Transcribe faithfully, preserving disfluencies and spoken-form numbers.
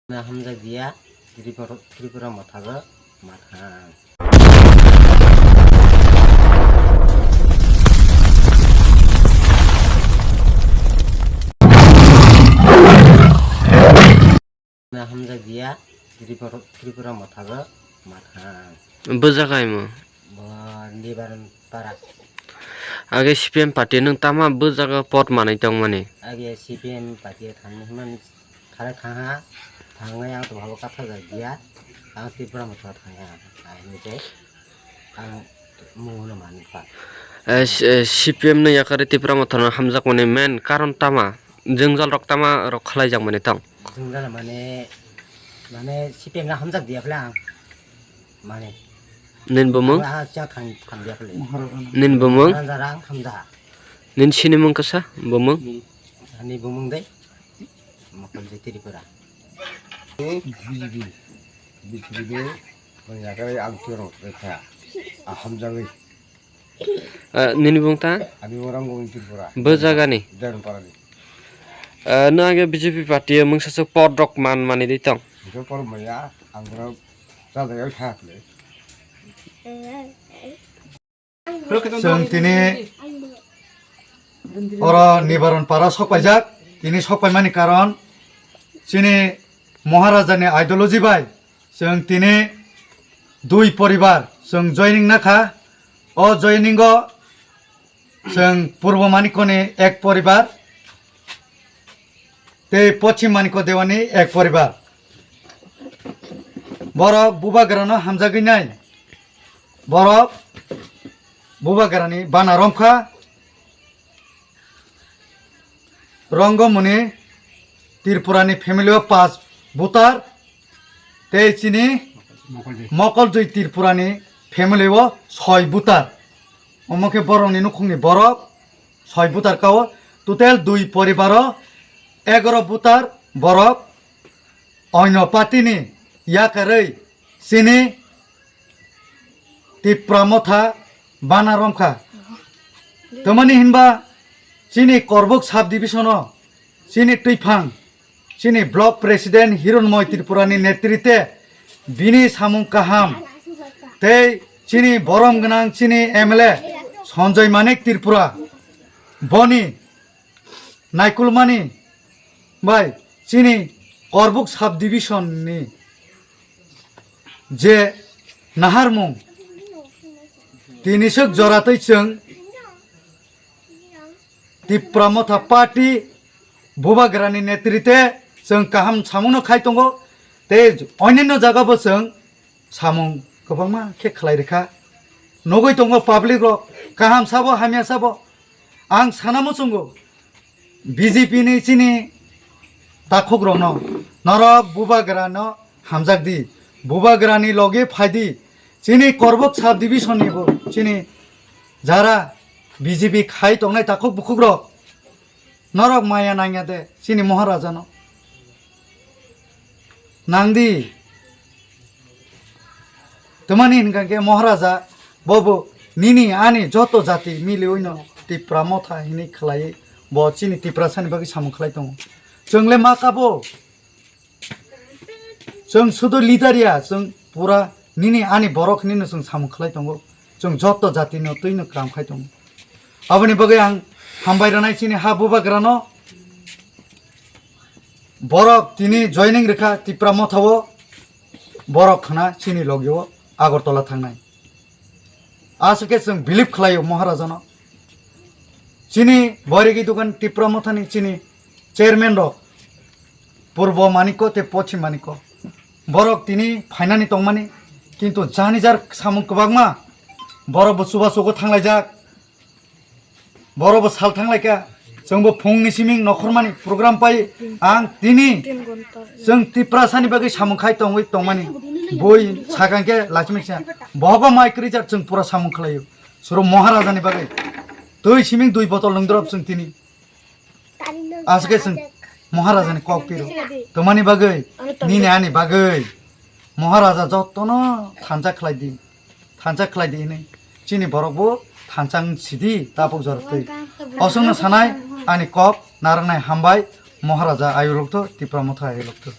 Na hamjak diya, Tripura, Tripura motha go mathang. Na hamjak diya, Tripura, Tripura motha go mathang. Bwjak hai mo? Bo Nibaran para. Age C P M party nwng tama bwjago pot manwi tongmani? Age C P M party thangni hwnmani khalai thangha, thangwi ang to habo katha jak diya, ang Tripura motha thangya, ai hwnwi tei ang mungno mani pa. Eh, C-, eh, C P M no yakarwi Tripura motha no hamjakmani main karon tama? Jwngjal rok tama rok khlai jakmani tong? Jwngjal mane, mane C P M no hamjak diya phle ang. Mane. Nin bumung? Ang, ang cha thang, thang dia pale. Nin bumung? Ang jara ang tham da. Nin sini mung kasa bumung? Ani bumung dai. Mokol je Tripura. B J P, B J P de, mane yakare ang tiro rekha. Aham jagwi. Eh, nini bung ta? Ani orang gong Tripura. Bo jaga ni? Dairon para ni. Eh, no age B J P party o mungsa sok pot rok man mani di tong? Mungsa pot maya, ang ora Chajak ya kha kle. Chwng tini oro Nibaron para sokpaijak. Tini sokpaimani karon chini Maharajani ideology bai chwng tini dui poribar chwng joining nakha. O joining o Chwng Purbo Manikoni ek poribar tei Pochim Manikko Dewani ek poribar. Borok bubagrano hamjagwi nai. Borok bubagrani bana romkha. Rongomoni Tripurani family o pas butar. Tei chini Mokoljoi Tripurani family o soi butar. Omo khe borokni nukhungni borok soi butar kao. Total dui poribaro egaro butar borok oino party ni yakarwi chini Tipra Motha bana romkha. Tamani hinba chini Korbuk sub division o chini twiphang, chini block president Hironmoy Tripura ni netrite bini samung kaham tei chini borom gwnang chini M L A Sanjoy Manik Tripura boni naikulmani bai chini Korbuk sub division ni je naharmung tini swk joratwi chwng Tipra Motha Party bubagrani netrite chwng kaham samungno khai tongo, tei onyanno jagabo chwng samung kwbangma khe khlai rikha. Nugwi tongo public rok, kaham sabo hamya sabo. Ang sana muchungo B J P ni chini takhuk rokno, norok bubagrano hamjak di, bubagrani loge phai di, chini Korbuk sub division ni bo chini jara B J P khai tongnai takhuk bukhuk rok, norok maya nangya de chini Maharajano. Nangdi. Tamani hinkha khe Maharaja bobo nini ani joto jati miliwino Tipra Motha hinwi khlaiwi bo chini Tiprasani bagwi samung khlai tongo. Chwngle ma kabo. Chwng sudu leader ya, chwng pura nini ani borok hinwino chwng samung khlai tongo. Chwng joto jatino twino kam khai tongo. Aboni bagwi ang hambai rwnai chini ha bubagrano. Borok tini joining rikha Tipra Motha o, borok khna chini logi o Agartala thangnai. Aswk khe chwng believe khlaio Maharajano. Chini Boiregi Dugan Tipra Mothani chini chairman rok Purbo Manikko tei Pochim Manikko. Borok tini phainani tongmani, kintu jani jar samung kwbangma borok bo chubachugo thanglaijak. Borok bo sal thanglaikha. Chwngbo phungni siming nokhormani program pai ang tini chwng Tiprasani bagwi samung khai tongwi tongmani. Boi sakang khe lachimiksa bohogo mai krijak chwng pura samung khlaio. Suro Maharajani bagwi twi siming dui botol nwng drop chwng tini. Aswk khe chwng Maharajani kok piro. Tamani bagwi, nini ani bagwi. Maharaja jotono thansa khlai di. Thansa khlai di hinwi. Chini borok bo thansa wng sidi tabuk jora twi. Osongno sanai ani kok narwknai hambai Maharaja ayolokto Tipra Motha ayolokto.